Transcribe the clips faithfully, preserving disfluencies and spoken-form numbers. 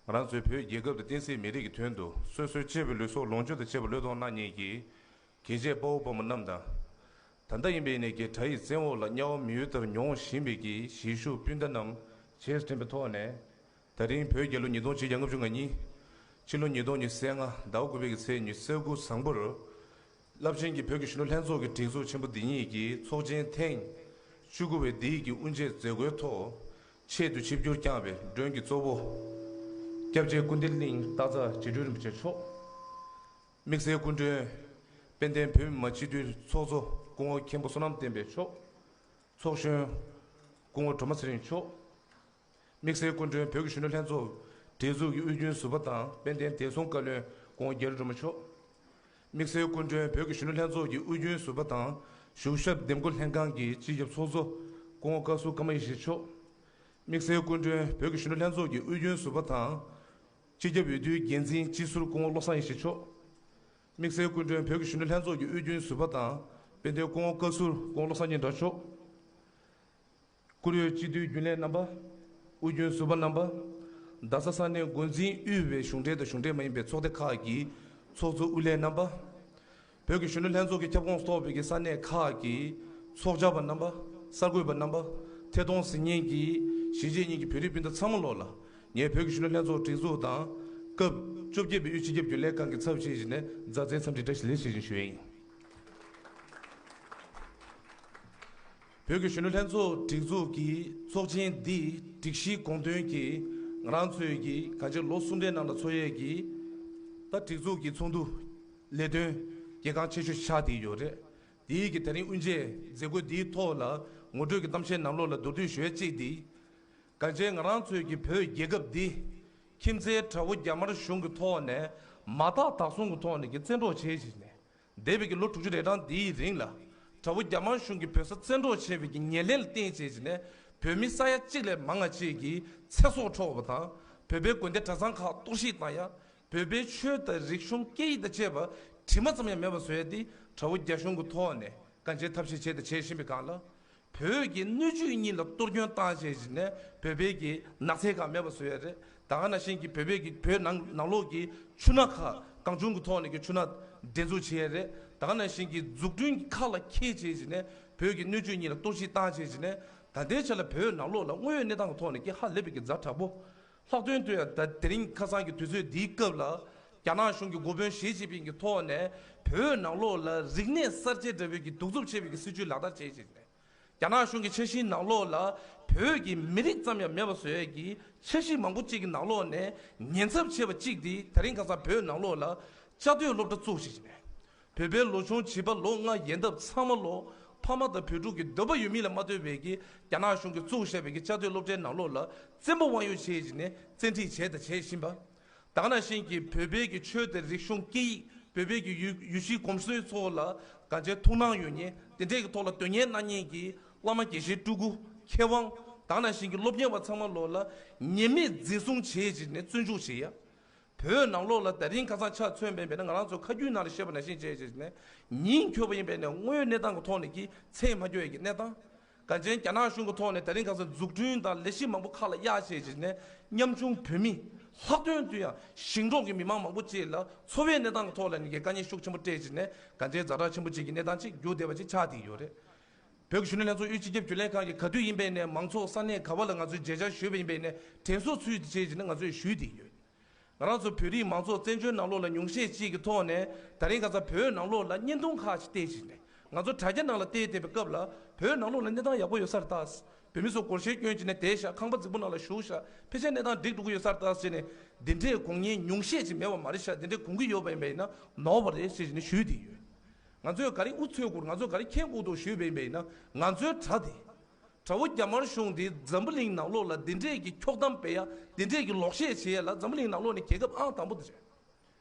ང་རང་ཚོའི་བོད་རྒྱལ་ཁབ་དང་བསྟན་སྲིད་མི་རིགས་ཀྱི་དོན་དུ་སོ་སོའི་གཅེས་པའི་ལུས་སྲོག་ལོངས་སྤྱོད་དང་བཅས་པ་བློས་གཏོང་གནང་མཁན་གྱི་རྒྱལ་གཅེས་དཔའ་བོ་དཔའ་མོ་རྣམས་དང་། ད་ལྟ་ཡིན་པའི་ནས་ཀྱི་དགྲ་ཡི་བཙན་འོག་ལ་དམྱལ་བ་མི་འོས་ལྟར་མྱོང་བཞིན་པའི་གི་གཞིས་བཞུགས་སྤུན་ཟླ་རྣམས། བྱས་དྲན་པའི་ཐོག་ནས། ད་རིང་བོད་རྒྱལ་ལོ་ཉིས་སྟོང་ཆིག་བརྒྱ་ལྔ་བཅུ་ང་གཉིས། ཕྱི་ལོ་ཉིས་སྟོང་ཉི་ཤུ་རྩ་ལྔ་ཟླ་བ་དགུ་པའི་གི་ཚེས་ཉི་ཤུ་རྩ་དགུ་བཟང་པོར། རླབས་ཆེན་གྱི་བོད་ཀྱི་གཞོན་ནུ་ལྷན་ཚོགས་ཀྱི་སྒྲིག་འཛུགས་ཆེན་པོ་འདི་ཉིད་ཀྱི་ཚོགས་ཆེན་ཐེངས་བཅུ་དགུ་པའི་འདིའི་གི་དབུ་འབྱེད་མཛད་སྒོའི་ཐོག་ཆེད་དུ་ཆིབས་བསྒྱུར་བསྐྱངས་པའི་མགྲོན་གྱི་གཙོ་བོ། སྐྱབས་རྗེ་ཀུན་བདེ་གླིང་སྟག་འཚེར་རྗེ་དྲུང་རིན་པོ་ཆེ་མཆོག། དམིགས་བསལ་སྐུ་མགྲོན། དཔལ་ལྡན་བོད་མི་མང་སྤྱི་འཐུས་ཚོགས་གཙོ་སྐུ་ངོ་མཁན་པོ་བསོད་ནམས་བསྟན་འཕེལ་མཆོག། ཚོགས་གཞོན། སྐུ་ངོ་སྒྲོལ་མ་ཚེ་རིང་མཆོག། དམིགས་བསལ་སྐུ་མགྲོན་བོད་ཀྱི་གཞོན་ནུ་ལྷན་ཚོགས་སྒྲིག་འཛུགས་ཀྱི་དབུས་རྒྱུན་ཟུར་པ་དང་དཔལ་ལྡན་བདེ་སྲུང་བཀའ་བློན་སྐུ་ངོ་རྒྱ་རི་སྒྲོལ་མ་མཆོག། དམིགས་བསལ་སྐུ་མགྲོན་བོད་ཀྱི་གཞོན་ནུ་ལྷན་ཚོགས་ཀྱི་དབུས་རྒྱུན་ཟུར་པ་དང་གཞུང་ཞབས་འདེམས་བསྐོ་ལྷན་ཁང་གི་སྤྱི་ཁྱབ་ཚོགས་གཙོ་སྐུ་ངོ་བཀའ་ཟུར་ཀརྨ་ཡེ་ཤེས་མཆོག། དམིགས་བསལ་སྐུ་མགྲོན་བོད་ཀྱི་གཞོན་ནུ་ལྷན་ཚོགས་ཀྱི་དབུས་རྒྱུན་ཟུར་པ་དང་། སྤྱི་ཁྱབ་འོས་བསྡུའི་འགན་འཛིན་སྤྱི་ཟུར་སྐུ་ངོ་བློ་བཟང་ཡེ་ཤེས་མཆོག། དམིགས་བསལ་སྐུ་མགྲོན་བོད་ཀྱི་གཞོན་ནུ་ལྷན་ཚོགས་ཀྱི་དབུས་རྒྱུན་ཟུར་པ་དང་དཔལ་ལྡན་སྐུ་ངོ་བཀའ་ཟུར་སྐུ་ངོ་བློ་བཟང་སྙན་གྲགས་མཆོག། བཀུར་འོས་སྤྱི་འཐུས་རྒྱུན་ལས་རྣམ་པ། དབུས་རྒྱུན་ཟུར་པ་རྣམ་པ། རྡ་ས་ས་གནས་འགོ་འཛིན་དབུས་པའི་གཞུང་འབྲེལ་དང་གཞུང་འབྲེལ་མ་ཡིན་པའི་ཚོགས་སྡེ་ཁག་གི་ཚོགས་གཙོ་དབུ་ལས་རྣམ་པ། བོད་ཀྱི་གཞོན་ནུ་ལྷན་ཚོགས་ཀྱི་ཁྱབ་ཁོངས་གཏོགས་པའི་གི་ས་གནས་ཁག་གི་ཚོགས་བཅར་བ་རྣམ་པ། གསར་འགོད་པ་རྣམ་པ། ཐད་གཏོང་གཟིགས་མཁན་གྱི་གཞིས་བྱེས་གཉིས་ཀྱི་བོད་རིགས་སྤུན་ཟླ་ཚང་མ་ལོག་ལ། ངས་བོད་ཀྱི་གཞོན་ནུ་ལྷན་ཚོགས་སྒྲིག་འཛུགས་དང་། སྐབས་བཅོ་བརྒྱད་པའི་དབུས་སྤྱི་ཁྱབ་རྒྱུན་ལས་ཁང་གི་ཚབ་བྱས་བཞིན་ནས་མཛའ་བརྩེའི་འཚམས་འདྲི་བཀྲ་ཤིས་བདེ་ལེགས་ཞུ་བཞིན་ཞུ་ཡས་ཡིན། བོད་ཀྱི་གཞོན་ནུ་ལྷན་ཚོགས་སྒྲིག་འཛུགས་ཀྱི་ཚོགས་ཆེན་འདིའི་སྒྲིག་གཞིའི་དགོངས་དོན་གྱིས་ང་རང་ཚོའི་གི་གང་ཅི་ལོ་གསུམ་རེའི་ནང་ལ་འཚོགས་ཡས་ཀྱི་ད་སྒྲིག་འཛུགས་ཀྱི་ཚོགས་འདུ་ལས་དོན་གལ་འགངས་ཆེ་ཤོས་ཆགས་བསྡད་ཡོད་རེད། དེའི་གི་དེ་རིང་དབུ་འབྱེད་མཛད་སྒོ་འདིའི་ཐོག་ལ་ངོ་སྤྲོད་ཀྱི་གཏམ་བཤད་ནང་ལོགས་ལ་མདོར་བསྡུས་ཞུ་ཡས་གཅིག་འདི། གང་ཅི་ང་རང་ཚོའི་གི་བོད་རྒྱལ་ཁབ་འདི་ཁྱིམ་མཚེས་དགྲ་བོ་རྒྱ་དམར་གཞུང་གི་ཐོག་ནས་མ་དག་དག་གསུམ་གྱི་ཐོག་ནས་ཀྱི་བཙན་འཕྲོག་བྱས་བཞིན་ནས། འདས་པའི་གི་ལོ་དྲུག་ཅུ་རེ་གྲངས་འདིའི་རིང་ལ། དགྲ་བོ་རྒྱ་དམར་གཞུང་གིས་བོད་ས་བཙན་འཕྲོག་བྱས་པའི་གི་ཉེར་ལེན་ལ་བརྟེན་བྱས་བྱས་ནས་བོད་མི་ས་ཡ་གཅིག་ལས་མང་བ་ཅིག་གི་ཚེ་སྲོག་འཕྲོག་པ་དང་། བོད་པའི་དགོན་སྡེ་གྲྭ་ཚང་ཁག་གཏོར་བཤིག་བཏང་ཡ། བོད་པའི་ཆོས་དང་རིག་གཞུང་སྐད་ཡིག་དང་བཅས་པ་དྲི་མ་ཙམ་ཡང་མེད་པ་བཟོ་ཡ་དེ་དགྲ་བོ་རྒྱ་གཞུང་གི་ཐོག་ནས་གང་ཅིའི་ཐབས་ཤེས་བྱས་དང་བྱེད་བཞིན་པའི་སྒང་ལ། བོད་ཀྱི་སྣོད་བཅུད་གཉིས་ལ་གཏོར་སྐྱོན་བཏང་བྱས་བྱས་ནས་བོད་པའི་གི་ནགས་ཚལ་ཁག་མེད་པ་བཟོ་ཡ་རེད། ད་ག་ནང་བཞིན་གྱི་བོད་པའི་གི་བོད་ནང་ནང་ལོགས་ཀྱི་ཆུ་སྣ་ཁག་གང་བྱུང་གི་ཐོག་ནས་ཀྱི་ཆུ་སྣ་འདྲེན་འཛུགས་བྱེད་ཡ་རེད། ད་ག་ནང་བཞིན་གྱི་འཛུགས་སྐྲུན་གྱི་ཁ་ལ་འཁྱེར་བྱས་བྱས་ནས་བོད་ཀྱི་སྣོད་བཅུད་གཉིས་ལ་གཏོར་བཤིག་བཏང་བྱས་བྱས་ནས་ད་ལྟའི་ཆ་ལ་བོད་ནང་ལོགས་ལ་དངོས་ཡོད་གནས་སྟངས་ཀྱི་ཐོག་ནས་ཀྱི་ཧ་ལས་པའི་གི་ཛ་དྲག་པོ། ལྷག་དོན་དུ་ཡང་ད་དེ་རིང་ཁ་སང་གི་དུས་ཚོད་འདིའི་སྐབས་ལ་རྒྱ་ནག་གཞུང་གི་འགོ་དཔོན་ཞི་ཅིན་ཕིང་གི་ཐོག་ནས་བོད་ནང་ལོགས་ལ་རིག་གནས་གསར་བརྗེ་འདྲ་བོའི་གི་གདུག་རྩུབ་ཆེ་བའི་གི་སྲིད་བྱུས་ལག་བསྟར་བྱས་བྱས་ནས། རྒྱ་ནག་གཞུང་གི་འཆར་གཞིའི་ནང་ལོགས་ལ་བོད་ཀྱི་མི་རིགས་ཙམ་ཡང་མེད་པ་བཟོ་ཡས་ཀྱི་འཆར་གཞི་མང་པོ་གཅིག་གི་ནང་ལོགས་ནས་ཉེན་ཚབས་ཆེ་བ་གཅིག་དེ་ད་རིང་ཁ་སང་བོད་ནང་ལོགས་ལ་བཅའ་སྡོད་སློབ་གྲྭ་བཙུགས་ཤིག་བྱས་ནས། བོད་པའི་ལོ་ཆུང་བྱིས་པ་ལོ་ལྔ་ཡན་འདབ་ཚང་མ་ལོ་ཕ་མ་དང་བུ་ཕྲུག་གི་འདོད་པ་ཡོད་མེད་ལ་མ་ལྟོས་པའི་གི་རྒྱ་ནག་གཞུང་གིས་བཙུགས་བཞག་པའི་གི་བཅའ་སྡོད་སློབ་གྲྭའི་ནང་ལོགས་ལ་བཙན་པོ་དབང་ཡོད་བྱས་བྱས་ནས་བཙན་ཁྲིད་བྱས་དང་བྱེད་བཞིན་པ། ད་ག་ནང་བཞིན་གྱི་བོད་པའི་གི་ཆོས་དང་རིག་གཞུང་སྐད་ཡིག་བོད་པའི་གི་ཡུལ་ཡུལ་གཞིས་གོམས་སྲོལ་སོགས་ལ་གང་ཅིའི་ཐུགས་སྣང་ཡོད་མཁན་དེ་འདྲས་ཀྱི་ཐོག་ལ་དོན་གཉེར་གནང་མཁན་གྱི་བླ་མ་དགེ་བཤེས་སྤྲུལ་སྐུ་མཁས་དབང་ད་ག་ནང་བཞིན་གྱི་སློབ་གཉེར་བ་ཚང་མ་ལོགས་ལ་ཉེས་མེད་འཛིན་བཟུང་བྱས་བྱས་ནས་བཙོན་འཇུག་བྱེད་ཡ། བོད་ནང་ལོགས་ལ་ད་རིང་ཁ་སང་ཆ་མཚོན་པ་ཡིན་པས་ན་ང་རང་ཚོ་ཁ་རྒྱུན་ནང་ལ་བཤད་པ་ནང་བཞིན་བྱས་བྱས་ནས་ཉིན་འཁྱོལ་བ་ཡིན་པས་ན་དངོས་ཡོད་གནས་སྟངས་ཀྱི་ཐོག་ནས་ཀྱི་ཚད་མ་འཁྱོལ་ཡ་གི་གནས་སྟངས། གང་ཅིའི་རྒྱ་ནག་གཞུང་གི་ཐོག་ནས་ད་རིང་ཁ་སང་འཛུགས་སྐྲུན་དང་ལས་གཞི་མང་པོ་ཁ་ལ་གཡར་བྱས་བྱས་ནས་ཉམ་ཆུང་བོད་མི་ལྷག་དོན་དུ་ཡང་ཞིང་འབྲོག་གི་མི་མང་མང་པོ་ཅིག་ལ་འཚོ་བའི་གནས་སྟངས་ཀྱི་ཐོག་ལ་ནི་གི་དཀའ་ངལ་ཤུགས་ཆེན་པོ་སྤྲད་བྱས་ནས་གང་ཅིའི་ཛ་དྲག་ཆེན་པོ་ཅིག་གི་གནས་སྟངས་ཅིག་འགྱུར་བསྡད་པ་ཅིག་ཆགས་བསྡད་ཡོད་རེད། བོད་ཀྱི་གཞོན་ནུ་ལྷན་ཚོགས་དབུས་སྤྱི་ཁྱབ་རྒྱུན་ལས་ཁང་གི་ག་དུས་ཡིན་པའི་ནས་མང་ཚོགས་ས་གནས་ག་བ་ལ་ང་ཚོས་མཇལ་བཅར་ཞུས་པ་ཡིན་པའི་ནས་དྲན་གསོ་ཚུལ་དུ་བྱས་བྱས་ནས་ང་ཚོས་ཞུས་བསྡད་ཡོད། ང་རང་ཚོ་བོད་རིགས་མང་ཚོགས་བཙན་བྱོལ་ནང་ལོགས་ལ་ཉུང་ཤས་ཅིག་གི་ཐོག་ནས་ད་རིང་ཁ་སང་བོད་ནང་ལོགས་ལ་བརྙན་ཐུང་ཁག་ཅིག་བལྟས་ཤིང་ནས་ང་ཚོ་དྲ་རྒྱ་ནང་ལ་བལྟས་བསྡད་པའི་སྐབས་ལ་བོད་ནང་ལོགས་ལ་གནས་སྟངས་ཡག་པོ་ཡོད་ས་རེད་ད། བོད་མི་ཚོ་སྒོར་གཞས་སྐྱོན་བྱས་ནས་བསྡད་ཤག་ཁང་པ་རྫིག་པོ་ནང་ལ་བཞུགས་ཤག་ཕལ་ཆེར་གནས་སྟངས་འགྲིག་འགྲོ་གི་ཡོད་ས་རེད་ད་ཟེར་ནས་འདི་འདྲས་དགོངས་མཁན་ཉུང་ཤས་ཅིག་མེད་པ་མ་རེད་ཤག་འདི་འདྲས་དགོངས་ཀྱི་ཡོད་པ་ཡིན་པ་ཡིན་ན་ནོར་བ་རེད་ཟེར་བྱས་ནས་ཞུས་བསྡད་ཡོད། ང་ཚོས་ག་རེ་ཨུ་ཚུགས་དགོས་ང་ཚོས་ག་རེ་མཁྱེན་དགོས་འདུག་ཞུས་པ་ཡིན་པ་ཡིན་ན་ང་ཚོའི་དྲ་དེ། དགྲ་བོ་རྒྱ་དམར་གཞུང་འདིས་འཛམ་བུ་གླིང་ནང་ལོགས་ལ་འདི་འདྲས་ཀྱི་འཁྱོག་གཏམ་སྤེལ་ཡ་འདི་འདྲས་ཀྱི་ལོག་བཤད་བྱེད་ཡ་ལ་འཛམ་བུ་གླིང་ནང་ལོགས་ནས་རྒྱལ་ཁབ་ཨང་དང་པོ་དེ་རེད།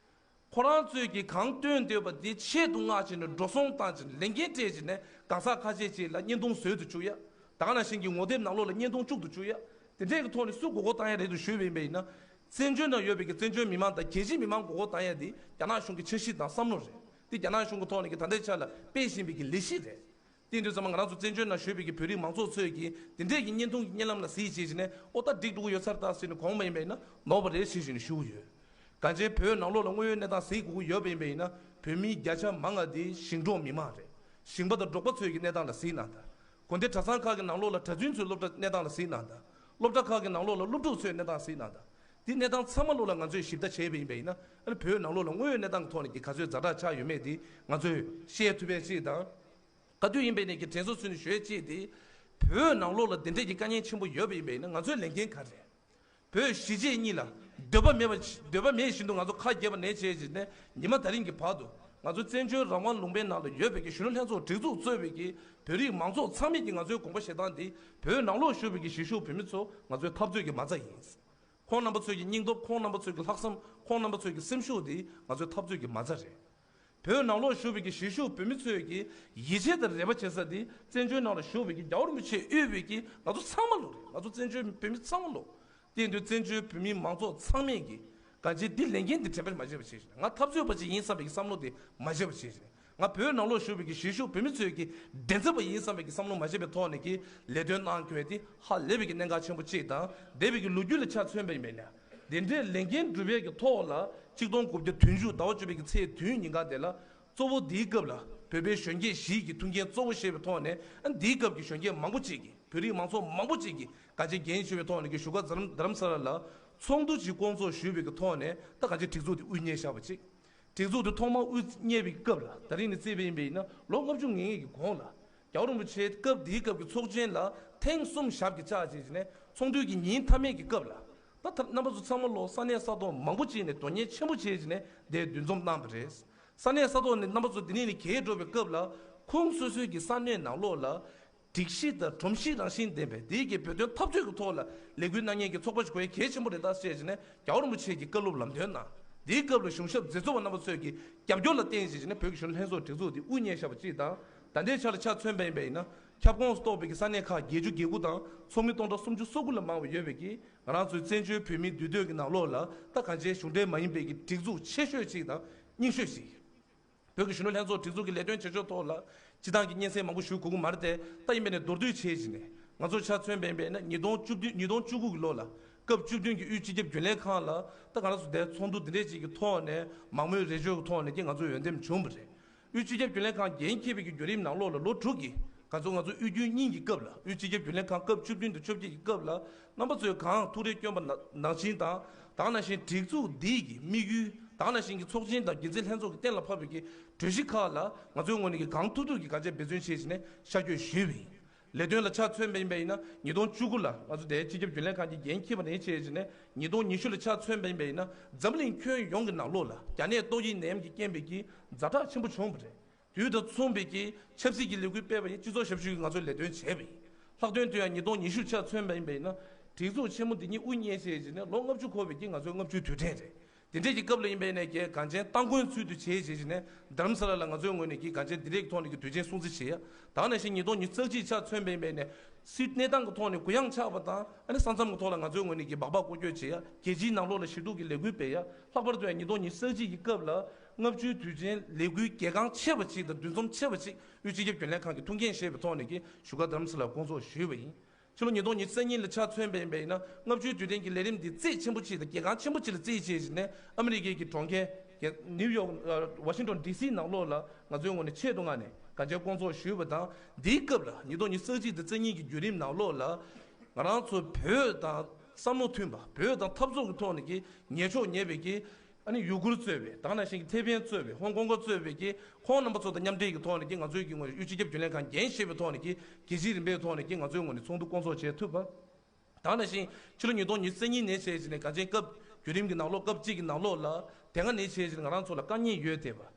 ཁོ་རང་ཚོས་ཀྱིས་གང་སྟོན་འདོད་པ་དེ་ཆེད་དུ་མངགས་བྱས་ནས་འགྲོ་སོང་བཏང་བྱས་ནས་ལས་འགན་སྤྲད་བྱས་ནས་གང་ཟག་ཁ་ཤས་ཅིག་ལ་བརྙན་ཐུང་བཟོས་དུ་བཅུག་ཡ། ད་ག་ནང་བཞིན་གྱི་ངོ་དེབ་ནང་ལོགས་ལ་བརྙན་ཐུང་བཅུག་ཏུ་བཅུག་ཡ། དེ་འདྲས་ཀྱི་ཐོག་ནས་སུ་མགོ་སྐོར་བཏང་ཡ་རེད་འདུག་ཞུས་པ་ཡིན་པ་ཡིན་ན། བཙན་བྱོལ་ནང་ཡོད་པའི་གི་བཙན་བྱོལ་མི་མང་དང་རྒྱལ་སྤྱིའི་མི་མང་མགོ་སྐོར་བཏང་ཡ་དེ་རྒྱ་ནག་གཞུང་གི་འཆར་གཞི་དང་བསམ་བློ་རེད། དེ་རྒྱ་ནག་གཞུང་གི་ཐོག་ནས་ཀྱི་ད་ལྟའི་ཆ་ལ་སྤེལ་བཞིན་པའི་གི་ལས་གཞི་རེད། དེ་དུས་ཙམ་པ་ང་རང་ཚོ་བཙན་བྱོལ་ནང་བཞུགས་པའི་གི་བོད་རིགས་མང་ཚོགས་ཚོས་ཀྱིས་དེ་འདྲས་ཀྱི་བརྙན་ཐུང་གི་བརྙན་ལམ་ལ་གཟིགས་བྱས་བྱས་ནས་ཨོ་ད་འགྲིག་འགྲོ་གི་ཡོད་ས་རེད་ད་ཟེར་ནས་དགོངས་པ་ཡིན་པ་ཡིན་ན་ནོར་བ་རེད་ཟེར་བཞིན་ཞུ་གི་ཡོད། གང་ཅི་བོད་ནང་ལོགས་ལ་དངོས་ཡོད་གནས་སྟངས་གཟིགས་དགོས་ཀྱི་ཡོད་པ་ཡིན་པ་ཡིན་ན་བོད་མིའི་བརྒྱ་ཆ་མང་ང་དེ་ཞིང་འབྲོག་མི་མང་རེད། ཞིང་པ་དང་འབྲོག་པ་ཚོའི་གི་གནས་སྟངས་ལ་གཟིགས་གནང་དང་། དགོན་སྡེ་གྲྭ་ཚང་ཁག་གི་ནང་ལོགས་ལ་གྲྭ་བཙུན་ཚོའི་སློབ་གྲྭ་གནས་སྟངས་ལ་གཟིགས་གནང་དང་། སློབ་གྲྭ་ཁག་གི་ནང་ལོགས་ལ་སློབ་ཕྲུག་ཚོའི་གནས་སྟངས་གཟིགས་གནང་དང་། དེ་གནས་སྟངས་ཚང་མ་ལོགས་ལ་ང་ཚོས་ཞིབ་ལྟ་བྱས་པ་ཡིན་པ་ཡིན་ན་ཨ་ནི་བོད་ནང་ལོགས་ལ་དངོས་ཡོད་གནས་སྟངས་ཀྱི་ཐོག་ནས་ཀྱི་ག་ཚོད་ཛ་དྲག་ཆགས་ཡོད་མེད་དེ་ང་ཚོས་ཤེས་ཐུབ་པ་ཅིག་དང་། ག་དུས་ཡིན་པའི་ནས་ཀྱི་དྲན་གསོ་ཚུལ་ནས་ཞུ་ཡས་ཅིག་དེ། བོད་ནང་ལོགས་ལ་དེ་འདྲས་ཀྱི་དཀའ་ངལ་ཆེན་པོ་ཡོད་པ་ཡིན་པས་ན་ང་ཚོའི་ལས་འགན་ག་རེ། བོད་གཞིས་བྱེས་གཉིས་ལ་འདོད་པ་མེད་པ་འདོད་པ་མེད་བཞིན་དུ་ང་ཚོ་ཁ་གྱེས་པ་ནས་བྱས་བྱས་ནས་ཉི་མ་ད་རིང་གི་བར་དུ་ང་ཚོ་བཙན་བྱོལ་རང་དབང་ལུང་པའི་ནང་ལ་ཡོད་པའི་གི་གཞོན་ནུ་ལྷན་ཚོགས་སྒྲིག་འཛུགས་གཙོས་པའི་གི་བོད་རིགས་མང་ཚོགས་ཚང་མས་ཀྱི་ང་ཚོའི་དགོངས་པ་བཞེས་སྟངས་འདི་བོད་ནང་ལོགས་བཞུགས་པའི་གི་གཞིས་བཞུགས་བོད་མི་ཚོ་ང་ཚོའི་འཐབ་རྩོད་ཀྱི་མ་རྩ་ཡིན། ཁོང་རྣམ་པ་ཚོའི་གི་སྙིང་སྟོབས། ཁོང་རྣམ་པ་ཚོའི་གི་ལྷག་བསམ། ཁོང་རྣམ་པ་ཚོའི་གི་སེམས་ཤུགས་འདི་ང་ཚོའི་འཐབ་རྩོད་ཀྱི་མ་རྩ་རེད། བོད་ནང་ལོགས་བཞུགས་པའི་གི་གཞིས་བཞུགས་བོད་མི་ཚོའི་གི་ཡིད་ཆེས་དང་རེ་བ་བྱེད་ས་འདི་བཙན་བྱོལ་ནང་ལ་བཞུགས་པའི་གི་རྒྱལ་བ་རིན་པོ་ཆེས་དབུས་པའི་གི་ང་ཚོ་ཚང་མ་ལོ་རེད། ང་ཚོ་བཙན་བྱོལ་བོད་མི་ཚང་མ་ལོ། དེ་ཡིན་དུས་བཙན་བྱོལ་བོད་མི་མང་ཚོགས་ཚང་མས་གི་གང་ཅི་འདི་ལས་འགན་འདི་དྲན་པར་མ་བརྗེད་པ་བྱེད་ཤིག་ང་འཐབ་རྩོད་པ་ཅིག་ཡིན་བསམ་པའི་གི་བསམ་བློ་དེ་མ་བརྗེད་པ་བྱེད་ཤིག་ང་བོད་ནང་ལོགས་བཞུགས་པའི་གི་གཞིས་བཞུགས་བོད་མི་ཚོའི་གི་འགྲན་རྩོད་པ་ཡིན་བསམ་པའི་གི་བསམ་བློ་མ་བརྗེད་པའི་ཐོག་ནས་གི་ལས་དོན་གནང་དགོས་དེ་ཧ་ལས་པའི་གི་གནད་འགག་ཆེན་པོ་གཅིག་དང་འདས་པའི་གི་ལོ་རྒྱུས་ལ་ཆ་མཚོན་པ་ཡིན་པས་ན། དེ་འདྲའི་ལས་འགན་སྒྲུབ་པའི་གི་ཐོག་ལ་གཅིག་སྟོང་དགུ་བརྒྱ་བདུན་ཅུ་ཟླ་བ་བཅུ་པའི་གི་ཚེས་བདུན་ཉིན་གང་དེ་ལ་གཙོ་བོ་འདིའི་སྐབས་ལ་བོད་པའི་གཞོན་སྐྱེས་བཞི་གི་ཐུགས་འགན་གཙོ་བོ་བཞེས་པའི་ཐོག་ནས་ཨ་འདིའི་སྐབས་ཀྱི་གཞོན་སྐྱེས་མང་པོ་གཅིག་གིས་བོད་རིགས་མང་ཚོགས་མང་པོ་གཅིག་གིས་ག་ཅེ་འགན་ཞུ་བའི་ཐོག་ནས་ཀྱི་བཞུགས་སྒར་རྡ་རམ་ས་ལ་ལ་ཚོགས་འདུ་ཅིག་བསྐོང་ཚོགས་ཞུས་པའི་གི་ཐོག་ནས་ད་ག་ཅེ་སྒྲིག་འཛུགས་དེ་དབུ་བརྙེས་བཞག་པ་གཅིག་སྒྲིག་འཛུགས་དེ་ཐོག་མར་དབུ་བརྙེས་པའི་སྐབས་ལ་ད་རིང་ནས་བརྩིས་པ་ཡིན་པས་ན་ལོ་ལྔ་བཅུ་ང་ལྔའི་གི་གོང་ལ། རྒྱལ་བ་རིན་པོ་ཆེ་སྐབས་འདིའི་སྐབས་ཀྱི་ཚོགས་ཆེན་ལ་ཐེངས་གསུམ་ཞབས་ཀྱིས་བཅགས་བྱས་བྱས་ནས་ཚོགས་འདུའི་གི་ཉིན་མཐའ་མའི་གི་སྐབས་ལ་ད་ཐ་རྣམ་པ་ཚོ་ཚང་མ་ལོ་ས་གནས་ས་ཐོག་མང་པོ་ཅིག་ནས་དོན་གཉེར་ཆེན་པོ་བྱས་བྱས་ནས་འདིར་འདུ་འཛོམས་གནང་བ་རེད། ས་གནས་ས་ཐོག་ནས་རྣམ་པ་ཚོ་འདི་ནས་ནི་གྱེས་འགྲོ་བའི་སྐབས་ལ་ཁོང་སོ་སོའི་གི་ས་གནས་ནང་ལོགས་ལ་སྒྲིག་གཞི་དང་སྒྲོམ་གཞི་རང་བཞིན་ལྡན་པའི་དེའི་གི་བོད་དོན་འཐབ་རྩོད་ཀྱི་ཐོག་ལ་ལས་འགུལ་གནང་མཁན་གྱི་ཚོགས་པ་ཞིག་དགོས་ཡ་གལ་ཆེན་པོ་རེད་ད་ཟེར་བྱས་ནས་རྒྱལ་བ་རིན་པོ་ཆེ་གི་བཀའ་སློབ་ལམ་སྟོན་གནང་། དེའི་སྐབས་ལ་གཞུང་ཞབས་མཛད་གཙོ་བ་རྣམ་པ་ཚོས་ཀྱི་རྒྱབ་སྐྱོར་ལ་བརྟེན་བྱས་ནས་བོད་ཀྱི་གཞོན་ནུ་ལྷན་ཚོགས་སྒྲིག་འཛུགས་དེ་དབུ་བརྙེས་བཞག་པ་གཅིག་དང་། ད་ལྟའི་ཆ་ལ་ཆ་མཚོན་པ་ཡིན་པ་ཡིན་ན་ཁྱབ་ཁོངས་སུ་གཏོགས་པའི་གི་ས་གནས་ཁག་བརྒྱད་ཅུ་གྱ་དགུ་དང་ཚོགས་མི་སྟོང་ཕྲག་སུམ་ཅུ་སོ་དགུ་ལས་མང་བ་ཡོད་པའི་གི་ང་རང་ཚོའི་བཙན་བྱོལ་བོད་མིའི་འདུས་སྡོད་ཀྱི་ནང་ལོགས་ལ་ད་གང་ཅིའི་གཞུང་འབྲེལ་མ་ཡིན་པའི་གི་སྒྲིག་འཛུགས་ཆེ་ཤོས་གཅིག་དང་རྙིང་ཤོས་ཤིག་བོད་ཀྱི་གཞོན་ནུ་ལྷན་ཚོགས་སྒྲིག་འཛུགས་ཀྱི་ལས་དོན་བྱེད་ཕྱོགས་ཐོག་ལ་སྤྱི་བཏང་གི་སྙན་སེང་མང་པོ་ཞུ་དགོས་ཀྱི་མ་རེད་དེ་ད་ཡིན་པས་ནས་མདོར་བསྡུས་བྱས་བྱས་ནས་ང་ཚོ་ཆ་མཚོན་པ་ཡིན་པས་ན་ཉིས་སྟོང་བཅུ་བདུན་ཉིས་སྟོང་བཅུ་དགུ་གི་ལོ་ལ་སྐབས་བཅུ་བདུན་གྱི་དབུས་སྤྱི་ཁྱབ་རྒྱུན་ལས་ཁང་ལ་ད་ག་རང་སུ་དེ་ཚོགས་འདུ་འདི་འདྲས་ཅིག་གི་ཐོག་ནས་མང་མོས་རེ་བཅོལ་གྱི་ཐོག་ནས་ཀྱི་ང་ཚོ་འོས་འདེམས་བྱུང་བ་རེད། དབུས་སྤྱི་ཁྱབ་རྒྱུན་ལས་ཁང་འགན་འཁྱེར་བའི་གི་བརྒྱུད་རིམ་ནང་ལོགས་ལ་ལོ་དྲུག་གི་ག་ཚོད་ང་ཚོ་དབུས་རྒྱུན་གཉིས་ཀྱི་སྐབས་ལ་དབུས་སྤྱི་ཁྱབ་རྒྱུན་ལས་ཁང་སྐབས་བཅུ་བདུན་དང་བཅོ་བརྒྱད་ཀྱི་སྐབས་ལ་རྣམ་པ་ཚོས་གང་ཐུགས་རེ་བསྐྱོན་པ་ནང་བཞིན་དང་དེ་ནང་བཞིན་སྒྲིག་འཛུགས་འདིའི་གི་དམིགས་ཡུལ་དེ་ནང་བཞིན་གྱི་ཚོགས་ཆེན་དང་འགན་འཛིན་ལྷན་ཚོགས་ཀྱི་གཏན་ལ་ཕབ་པའི་གི་གྲོས་གཞི་ཁག་ལ་ང་ཚོའི་ངོས་ནས་ཀྱི་གང་ཐུབ་ཐུབ་ཀྱི་ག་ཅེ་འབད་བརྩོན་བྱས་བྱས་ནས་ཤར་བསྐྱོད་ཞུས་པ་ཡིན། ལས་དོན་ལ་ཆ་མཚོན་པ་ཡིན་པ་ཡིན་ན་ཉིས་སྟོང་བཅུ་དགུ་ལ་ང་ཚོ་དེའི་སྤྱི་ཁྱབ་རྒྱུན་ལས་ཁང་གི་འགན་འཁྱེར་བ་ནས་བྱས་བྱས་ནས་ཉིས་སྟོང་ཉི་ཤུ་ལ་ཆ་མཚོན་པ་ཡིན་པ་ཡིན་ན་འཛམ་གླིང་ཁྱོན་ཡོངས་ཀྱི་ནང་ལོགས་ལ་རྒྱ་ནད་ཏོག་དབྱིབས་ནད་ཡམས་ཀྱི་རྐྱེན་པས་ཀྱི་ཛ་དྲག་ཆེན་པོ་བྱུང་བ་རེད། དུས་དང་མཚུངས་པའི་གི་ཆབ་སྲིད་ཀྱི་ལས་འགུལ་སྤེལ་བ་ཡིན་སྤྱི་ཚོགས་ཞབས་ཞུ་གི་ང་ཚོས་ལས་དོན་བྱས་པ་ཡིན། ལྷག་དོན་དུ་ཡང་ཉིས་སྟོང་ཉི་ཤུ་ཆ་མཚོན་པ་ཡིན་པ་ཡིན་ན་སྒྲིག་འཛུགས་ཆེན་མོ་འདི་ཉིད་དབུ་བརྙེས་བྱས་བྱས་ནས་ལོ་ལྔ་བཅུ་འཁོར་བའི་གི་ང་ཚོའི་ལྔ་བཅུའི་དུས་དྲན་རེད། དེ་འདྲས་ཀྱི་སྐབས་ལ་ཡིན་པ་ཡིན་ནས་ཀྱི་གངས་ཅན་སྟ་གོན་ཚུལ་དུ་བྱས་བྱས་བྱས་ནས་རྡ་རམ་ས་ལ་ལ་ང་ཚོའི་ངོས་ནས་ཀྱི་གངས་ཅན་འདི་འདྲས་ཀྱི་ཐོག་ནས་ཀྱི་དུས་ཆེན་སྲུང་བརྩི་བྱེད་ཡ། ད་ནང་བཞིན་ཉིས་སྟོང་ཉི་ཤུ་རྩ་གཅིག་ཆ་མཚོན་པ་ཡིན་པ་ཡིན་ནས་སྲིད་གནས་སྟངས་ཀྱི་ཐོག་ནས་གུ་ཡངས་ཆགས་པ་དང་ཨ་ནི་ས་མཚམས་ཀྱི་ཐོག་ལ་ང་ཚོའི་ངོས་ནས་ཀྱི་སྦག་སྦག་སྐོར་སྐྱོད་བྱེད་ཡ་རྒྱལ་སྤྱིའི་ནང་ལོགས་ལ་ཞི་གྲོགས་ཀྱི་ལས་འགུལ་སྤེལ་ཡ་ལྷག་པར་དུ་ཡང་ཉིས་སྟོང་ཉི་ཤུ་རྩ་གཅིག་གི་སྐབས་ལ་ལྔ་བཅུའི་དུས་ཆེན་ལས་འགུལ་གལ་འགངས་ཆེ་བ་ཅིག་དང་འདུ་འཛོམས་ཆེ་བ་ཅིག་དབུས་སྤྱི་ཁྱབ་རྒྱུན་ལས་ཁང་གི་ཐུགས་འགན་བཞེས་པའི་ཐོག་ནས་ཀྱི་བཞུགས་སྒར་རྡ་རམ་ས་ལར་བསྐོང་ཚོགས་ཞུས་པ་ཡིན། ཕྱི་ལོ་ཉིས་སྟོང་ཉི་ཤུ་རྩ་གཉིས་ལ་ཆ་མཚོན་པ་ཡིན་པ་ཡིན་ན་ལྔ་བཅུའི་དུས་དྲན་གྱི་ལས་རིམ་འདི་རྩེ་ཆེན་པོ་ཅིག་དང་གལ་འགངས་ཆེན་པོ་ཅིག་ལ་བརྩིས་བྱས་བྱས་ནས་ཨ་མི་རི་ཀའི་གི་གྲོང་ཁྱེར་ནིའུ་ཡོག་ཝ་ཤིང་ཏོན་ཌི་སི་ནང་ལོགས་ལ་ང་ཚོའི་ངོས་ནས་ཆེད་དུ་མངགས་ནས་གངས་ཅན་བསྐོང་ཚོགས་ཞུས་པ་དང་འདིའི་སྐབས་ལ་ཉིས་སྟོང་ཉི་ཤུ་རྩ་གཅིག་དང་རྩ་གཉིས་ཀྱི་བརྒྱུད་རིམ་ནང་ལོགས་ལ་ང་རང་ཚོ་བོད་དང་བསམ་བློ་མཐུན་པ་བོད་དང་འཐབ་རྩོད་ཀྱི་ཐོག་ནས་ཀྱི་ཉེས་ཕྱོགས་ཉེས་པའི་ཀྱི་ཨ་ནི་ཡུ་གུར་གཙོས་པའི་དེ་ནང་བཞིན་གྱི་ཐེ་ཝན་གཙོས་པའི་ཧོང་ཀོང་གཙོས་པའི་ཀྱི་ཁོང་རྣམ་པ་ཚོ་དང་མཉམ་འབྲེལ་གྱི་ཐོག་ནས་ཀྱི་ང་ཚོའི་ཀྱི་ངོས་དབུས་སྤྱི་ཁྱབ་རྒྱུན་ལས་ཁང་འགན་བཞེས་པའི་ཐོག་ནས་ཀྱི་རྒྱལ་སྤྱིའི་རིམ་པའི་ཐོག་ནས་ཀྱི་ང་ཚོའི་ངོས་ནས་ཚོགས་འདུ་བསྐོང་ཚོགས་བྱེད་ཐུབ་པ། དེ་ནང་བཞིན་ཕྱི་ལོ་ཉིས་སྟོང་ཉི་ཤུ་རྩ་གཉིས་ནས་བྱས་བྱས་ནས་གངས་ཅན་སྐབས་བརྒྱུད་རིམ་གྱི་ནང་ལོགས་སྐབས་གཅིག་གི་ནང་ལོགས་ལ་དེ་སྔ་ནས་བྱས་བྱས་ནས་ང་རང་ཚོ་ལ་དཀའ་ངལ་ཡོད་བསྡད་པ།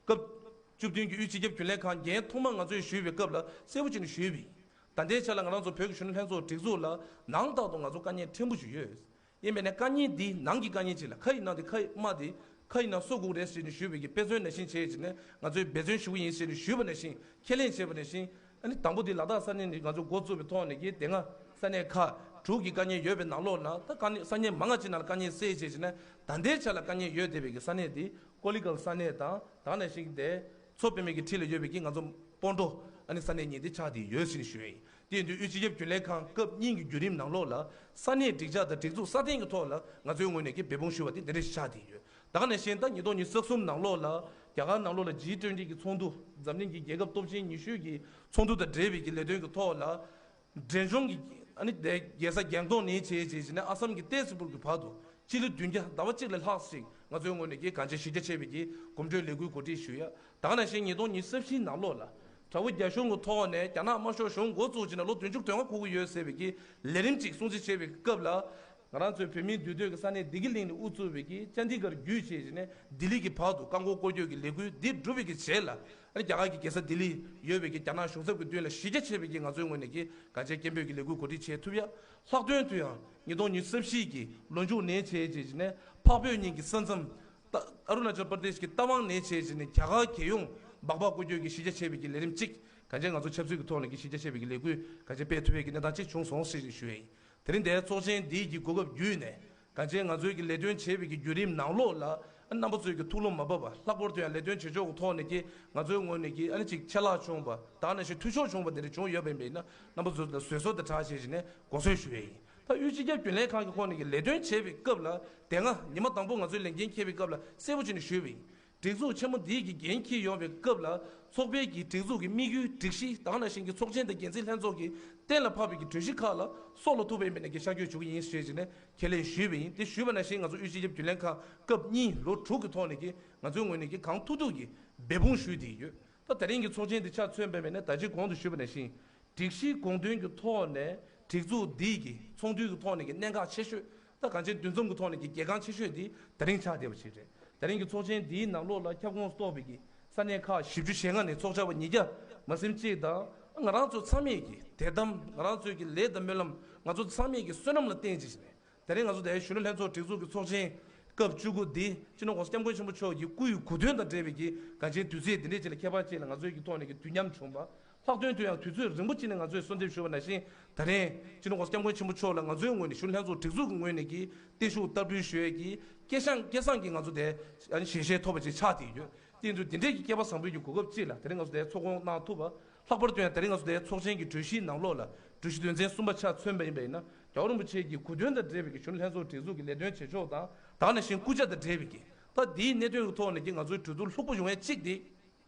སྐབས་བཅུ་བདུན་གྱི་དབུས་སྤྱི་ཁྱབ་རྒྱུན་ལས་ཁང་འགན་ཐོག་མར་ང་ཚོས་ཞུས་པའི་སྐབས་ལ་གསལ་པོ་བྱས་ནས་ཞུས་པ་ཡིན། ད་ལྟའི་ཆ་ལ་ང་རང་ཚོ་བོད་ཀྱི་གཞོན་ནུ་ལྷན་ཚོགས་སྒྲིག་འཛུགས་ལ་ནང་ལྟར་དུ་ང་ཚོ་དཀའ་ངལ་ཕྲན་བུ་ཞིག་ཡོད། ཡིན་པས་ན་དཀའ་ངལ་འདི་ནང་གི་དཀའ་ངལ་ཅིག་ལ་ཁ་ཡི་ནང་དེ་ཁ་ཡི་དམའ་དེ་ཁ་ཡི་ནང་སོ་དགོས་རེད་ཟེར་ནས་ཞུས་པའི་གི་དཔེ་མཚོན་ནང་བཞིན་བྱས་བྱས་ནས་ང་ཚོས་འབད་བརྩོན་ཞུ་གི་ཡིན་ཟེར་ནས་ཞུས་པ་ནང་བཞིན་ཁས་ལེན་བྱས་པ་ནང་བཞིན་ཨ་ནི་དང་པོ་དེ་ལ་དྭགས་ས་གནས་ནས་ང་ཚོས་འགོ་བཙུགས་པའི་ཐོག་ནས་ཀྱི་དེ་སྔ་ས་གནས་ཁག་དྲུག་གི་དཀའ་ངལ་ཡོད་པའི་ནང་ལོགས་ན་ད་དཀའ་ངལ་ས་གནས་མང་ང་ཅིག་ནང་ལ་དཀའ་ངལ་སེལ་བྱས་བྱས་ནས་ད་ལྟའི་ཆ་ལ་དཀའ་ངལ་ཡོད་བསྡད་པའི་གི་ས་གནས་དེ་ཀོ་ལི་གལ་ས་གནས་དང་དེ་ནང་བཞིན་དེ་མཚོ་པདྨའི་གི་འཁྲིས་ལ་ཡོད་པའི་གི་ང་ཚོ་སྤོན་གྲོ་ ཨ་ནི་ས་གནས་གཉིས་དེ་ཆགས་བསྡད་ཡོད་ཟེར་ནས་ཞུ་ཡ་ཡིན། དེ་ཡིན་དུས་དབུས་སྤྱི་ཁྱབ་རྒྱུན་ལས་ཁང་སྐབས་གཉིས་ཀྱི་བརྒྱུད་རིམ་ནང་ལོགས་ལ་ས་གནས་སྒྲིག་འཇགས་དང་སྒྲིག་འཛུགས་སྲ་བརྟན་གྱི་ཐོག་ལ་ང་ཚོའི་ངོས་ནས་ཀྱི་འབད་འབུངས་ཞུས་པ་དེ་འདི་འདྲ་ཞིག་ཆགས་བསྡད་ཡོད། ད་ག་ནང་བཞིན་ད་ཉིས་སྟོང་ཉི་ཤུ་རྩ་གསུམ་ནང་ལོགས་ལ་རྒྱ་གར་ནང་ལོགས་ལ་ཇི་ཊུ་ཝེན་ཊི་གི་ཚོགས་འདུ། འཛམ་གླིང་གི་རྒྱལ་ཁབ་སྟོབས་ཆེན་ཉི་ཤུ་གི་ཚོགས་འདུ་དང་འབྲེལ་བའི་གི་ལས་དོན་གྱི་ཐོག་ལ། འབྲས་ལྗོངས་ཀྱི་ཨ་ནི་དེ་རྒྱལ་ས་རྒྱང་ཐོག་ནས་བྱས་རྗེས་ནས་ཨ་སམ་གྱི་ཏེ་ཟི་པུར་གྱི་བར་དུ་སྤྱི་ལེ་བདུན་བརྒྱ་ཟླ་བ་གཅིག་ལས་ལྷག་ཞིག་ང་ཚོའི་ངོས་ནས་ཀྱི་གང་ཅི་གཞི་རྒྱ་ཆེ་བའི་གི་གོམ་བགྲོད་ལས་འགུལ་གོ་སྒྲིག་ཞུས་ཡ། ད་ག་ནང་བཞིན་ཉིས་སྟོང་ཉི་ཤུ་རྩ་བཞིའི་ནང་ལོགས་ལ་དགྲ་བོ་རྒྱ་གཞུང་གི་ཐོག་ནས་རྒྱ་ནག་དམར་ཤོག་གཞུང་འགོ་བཙུགས་བྱས་ནས་ལོ་བདུན་ཅུ་དོན་ལྔ་འཁོར་གྱི་ཡོད་ཟེར་བའི་གི་ལས་རིམ་ཅིག་སྲུང་བརྩི་བྱས་པའི་སྐབས་ལ། ང་རང་ཚོའི་བོད་མིའི་འདུས་སྡོད་ཀྱི་ས་གནས་བདེ་སྐྱིད་གླིང་ནས་དབུ་བཙུགས་པའི་གི་ཅན་དི་གར་བརྒྱུད་བྱས་བྱས་ནས་ལྡི་ལི་གི་བར་དུ་རྐང་འཁོར་སྐོར་སྐྱོད་ཀྱི་ལས་འགུལ་འདི་བསྒྲུབས་པའི་གི་རྗེས་ལ། ཨ་ནི་རྒྱ་གར་གྱི་རྒྱལ་ས་ལྡི་ལི་ཡོད་པའི་གི་རྒྱ་ནག་གཞུང་ཚབ་ཀྱི་མདུན་ལ་གཞི་རྒྱ་ཆེ་བའི་གི་ང་ཚོའི་ངོས་ནས་ཀྱི་གང་ཅི་སྐད་འབོད་ཀྱི་ལས་འགུལ་གོ་སྒྲིག་བྱེད་ཐུབ་ཡ། ལྷག་དོན་དུ་ཡང་ཉིས་སྟོང་ཉི་ཤུ་རྩ་བཞི་གི་ལོ་མཇུག་ནས་བྱས་བྱས་བྱས་ནས་འཕགས་བོད་གཉིས་ཀྱི་ས་མཚམས། ད་ཨ་རུ་ན་ཅལ་པར་དེཤ་གི་རྟ་དབང་ནས་བྱས་བྱས་ནས་རྒྱ་གར་རྒྱལ་ཡོངས་སྦག་སྦག་སྐོར་སྐྱོད་ཀྱི་གཞི་རྒྱ་ཆེ་བའི་གི་ལས་རིམ་གཅིག་གང་ཅི་ང་ཚོ་ཆབ་སྲིད་ཀྱི་ཐོག་ནས་ཀྱི་གཞི་རྒྱ་ཆེ་བའི་གི་ལས་འགུལ་གང་ཅི་སྤེལ་ཐུབ་པའི་གི་གནས་སྟངས་གཅིག་བྱུང་སོང་ཟེར་ཞུ་ཡ་ཡིན། དེ་རིང་འདིའི་ཚོགས་ཆེན་འདིའི་གི་གོ་སྐབས་བརྒྱུད་ནས་གང་ཅི་ང་ཚོའི་གི་ལས་དོན་བྱེད་པའི་གི་བརྒྱུད་རིམ་ནང་ལོགས་ལ་རྣམ་པ་ཚོའི་གི་ཐུགས་ལོངས་མ་བབས་པ། ལྷག་པར་དུ་ཡང་ལས་དོན་བྱེད་ཕྱོགས་ཀྱི་ཐོག་ནས་ཀྱི་ང་ཚོའི་ངོས་ནས་ཀྱི་ཨ་ནི་ཅིག་ཆད་ལྷག་བྱུང་བ་དང་ནང་བཞིན་འཐུས་ཤོར་བྱུང་བ་དེ་འདྲ་བྱུང་ཡོད་པ་ཡིན་པ་ཡིན་ན་རྣམ་པ་ཚོ་ལ་བཟོད་གསོལ་དང་སྦྲགས་བྱས་བྱས་ནས་དགོངས་སེལ་ཞུ་ཡ་ཡིན། ད་དབུས་སྤྱི་ཁྱབ་རྒྱུན་ལས་ཁང་གི་ཁོངས་ནས་ཀྱི་ལས་དོན་བྱེད་པའི་སྐབས་ལ་དེ་སྔ་ཉི་མ་དང་པོ་ང་ཚོའི་ལས་འགན་འཁྱེར་བའི་སྐབས་ལ་གསལ་པོ་བྱས་ནས་ཞུས་པ་ཡིན། སྒྲིག་འཛུགས་ཆེན་མོ་འདིའི་གི་འགན་འཁྱེར་ཡོང་བའི་སྐབས་ལ་ཚོགས་པའི་གི་སྒྲིག་འཛུགས་ཀྱི་དམིགས་ཡུལ་སྒྲིག་གཞི་དང་ནང་བཞིན་གྱི་ཚོགས་ཆེན་དང་འགན་འཛིན་ལྷན་ཚོགས་ཀྱིས་གཏན་ལ་ཕབ་པའི་གི་གྲོས་གཞི་ཁག་ལ་སྲོག་ལ་ཐུག་པའི་མི་སྣ་གི་ཤར་བསྐྱོད་ཞུ་གི་ཡིན་ཞེས་བྱས་ནས་ཁས་ལེན་ཞུས་པ་ཡིན། དེ་ཞུས་པ་ནང་བཞིན་ང་ཚོ་དབུས་སྤྱི་ཁྱབ་རྒྱུན་ལས་ཁང་སྐབས་གཉིས་ལོ་དྲུག་གི་ཐོག་ནས་ཀྱི་ང་ཚོའི་ངོས་ནས་ཀྱི་གང་ཐུབ་ཐུབ་ཀྱི་འབད་འབུངས་ཞུས་བསྡད་ཡོད། ད་དེ་རིང་གི་ཚོགས་ཆེན་འདི་ཆ་མཚོན་པའི་མི་སྣ་ད་ཅི་གོང་དུ་ཞུས་པ་ནང་བཞིན། སྒྲིག་གཞིའི་དགོངས་དོན་གྱི་ཐོག་ནས་སྒྲིག་འཛུགས་འདིའི་གི་ཚོགས་འདུའི་གི་ཐོག་ནས་ཀྱི་གནད་འགག་ཆེ་ཤོས། ད་གང་ཅི་འདུ་འཛོམས་ཀྱི་ཐོག་ནས་ཀྱི་གལ་འགངས་ཆེ་ཤོས་འདི་དེ་རིང་ཆགས་བསྡད་པ་ཞིག་རེད། དེ་རིང་གི་ཚོགས་ཆེན་འདིའི་ནང་ལོགས་ལ་ཁྱབ་ཁོངས་གཏོགས་པའི་གི་ས་གནས་ཁག་བཞི་བཅུ་ཞེ་ལྔ་ནས་ཚོགས་བཅར་བ་ཉིས་བརྒྱ་མ་ཟིན་གཅིག་དང་། ང་རང་ཚོ་ཚང་མས་ཀྱི་དད་དམ། ང་རང་ཚོའི་གི་ལས་དང་སྨོན་ལམ། ང་ཚོ་ཚང་མས་ཀྱི་བསོད་ནམས་ལ་བརྟེན་བྱས་ནས། དེ་རིང་ང་ཚོ་དེ་གཞོན་ནུ་ལྷན་ཚོགས་སྒྲིག་འཛུགས་ཀྱི་ཚོགས་ཆེན་སྐབས་བཅུ་དགུ་འདི་སྤྱི་ནོར་༸གོང་ས་༸སྐྱབས་མགོན་ཆེན་པོ་མཆོག་གི་སྐུའི་གོ་སྟོན་དང་འབྲེལ་བའི་གི་གང་ཅིའི་དུས་ཚིགས་འདི་འདྲའི་ཅིག་ལ་ཁྱད་པར་ཅན་ལ་ང་ཚོའི་གི་ཐོག་ནས་ཀྱི་དུས་མཉམ་བྱུང་བ། ལྷག་དོན་དུ་ཡང་དུས་ཚོད་རིང་པོ་ཅིག་ནས་ང་ཚོས་གསོལ་འདེབས་ཞུ་བ་ནང་བཞིན་ད་རིང་སྤྱི་ནོར་༸གོང་ས་༸སྐྱབས་མགོན་ཆེན་པོ་མཆོག་ལ་ང་ཚོའི་ངོས་ནས་གཞོན་ནུ་ལྷན་ཚོགས་སྒྲིག་འཛུགས་ཀྱི་ངོས་ནས་ཀྱི་བརྟན་བཞུགས་བསྟར་འབུལ་ཞུ་ཡས་ཀྱི་སྐལ་བཟང་སྐལ་བཟང་གི་ང་ཚོ་དེ་ཞལ་བཞེས་ཐོབ་པ་ཅིག་ཆགས་བསྡད་ཡོད། དེ་ཡིན་དུས་འདི་འདྲའི་གི་སྐལ་པ་བཟང་པོའི་གི་གོ་སྐབས་ཅིག་ལ་དེ་རིང་ང་ཚོ་དེ་ཚོགས་སྐོང་གནང་ཐུབ་པ། ལྷག་པར་དུ་ཡང་དེ་རིང་ང་ཚོ་དེ་ཚོགས་ཆེན་གྱི་གྲོས་གཞིའི་ནང་ལོགས་ལ་གྲོས་གཞི་དོན་ཚན་གསུམ་པ་ཆ་མཚོན་པ་ཡིན་པ་ཡིན་ན། རྒྱལ་བ་རིན་པོ་ཆེ་གི་གོ་སྟོན་དང་འབྲེལ་བའི་གི་གཞོན་ནུ་ལྷན་ཚོགས་སྒྲིག་འཛུགས་ཀྱི་ལས་དོན་བྱེད་ཕྱོགས་དང་། ད་ག་ནང་བཞིན་སྐུ་ཕྱྭ་དང་འབྲེལ་བའི་གི་ད་འདིའི་གནད་དོན་གྱི་ཐོག་ནས་ཀྱི་ང་ཚོའི་གྲོས་བསྡུར་ལྷུག་པོ་ཡོང་ཡས་གཅིག་དེ།